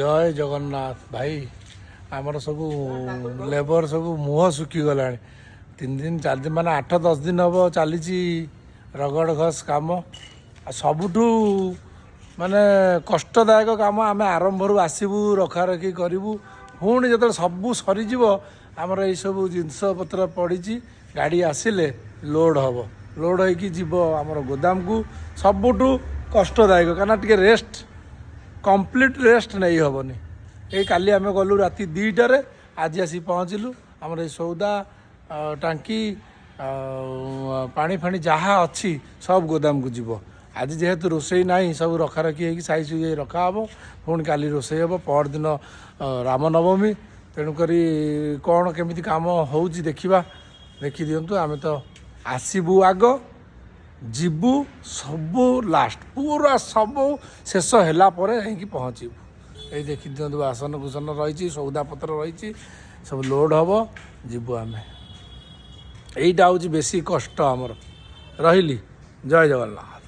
ଜୟ ଜଗନ୍ନାଥ ଭାଇ। ଆମର ସବୁ ଲେବର ସବୁ ମୁହଁ ଶୁଖିଗଲାଣି। 3 ଦିନ 4 ଦିନ, ମାନେ 8-10 ଦିନ ହେବ ଚାଲିଛି ରଗଡ଼ ଘସ କାମ। ଆଉ ସବୁଠୁ ମାନେ କଷ୍ଟଦାୟକ କାମ। ଆମେ ଆରମ୍ଭରୁ ଆସିବୁ, ରଖାରଖି କରିବୁ, ପୁଣି ଯେତେବେଳେ ସବୁ ସରିଯିବ, ଆମର ଏଇସବୁ ଜିନିଷ ପତ୍ର ପଡ଼ିଛି, ଗାଡ଼ି ଆସିଲେ ଲୋଡ଼ ହେବ, ଲୋଡ଼ ହେଇକି ଯିବ ଆମର ଗୋଦାମକୁ। ସବୁଠୁ କଷ୍ଟଦାୟକ, କାହିଁକିନା ଟିକେ ରେଷ୍ଟ, କମ୍ପ୍ଲିଟ୍ ରେଷ୍ଟ ନେଇ ହେବନି। ଏଇ କାଲି ଆମେ ଗଲୁ ରାତି 2ଟାରେ, ଆଜି ଆସି ପହଞ୍ଚିଲୁ। ଆମର ଏଇ ସଉଦା, ଟାଙ୍କି ଆଉ ପାଣି ଫାଣି ଯାହା ଅଛି ସବୁ ଗୋଦାମକୁ ଯିବ। ଆଜି ଯେହେତୁ ରୋଷେଇ ନାହିଁ, ସବୁ ରଖାରଖି ହେଇକି ସାଇଜ ହେଇ ରଖାହେବ। ପୁଣି କାଲି ରୋଷେଇ ହେବ, ପରଦିନ ରାମନବମୀ। ତେଣୁକରି କ'ଣ କେମିତି କାମ ହେଉଛି ଦେଖିବା, ଦେଖିଦିଅନ୍ତୁ। ଆମେ ତ ଆସିବୁ ଆଗ, ଯିବୁ ସବୁ ଲାଷ୍ଟ, ପୁରା ସବୁ ଶେଷ ହେଲା ପରେ ଯାଇକି ପହଞ୍ଚିବୁ। ଏଇ ଦେଖି ଦିଅନ୍ତୁ, ବାସନ କୁସନ ରହିଛି, ସଉଦା ପତ୍ର ରହିଛି, ସବୁ ଲୋଡ଼ ହେବ, ଯିବୁ ଆମେ। ଏଇଟା ହେଉଛି ବେଶୀ କଷ୍ଟ ଆମର। ରହିଲି, ଜୟ ଜଗନ୍ନାଥ।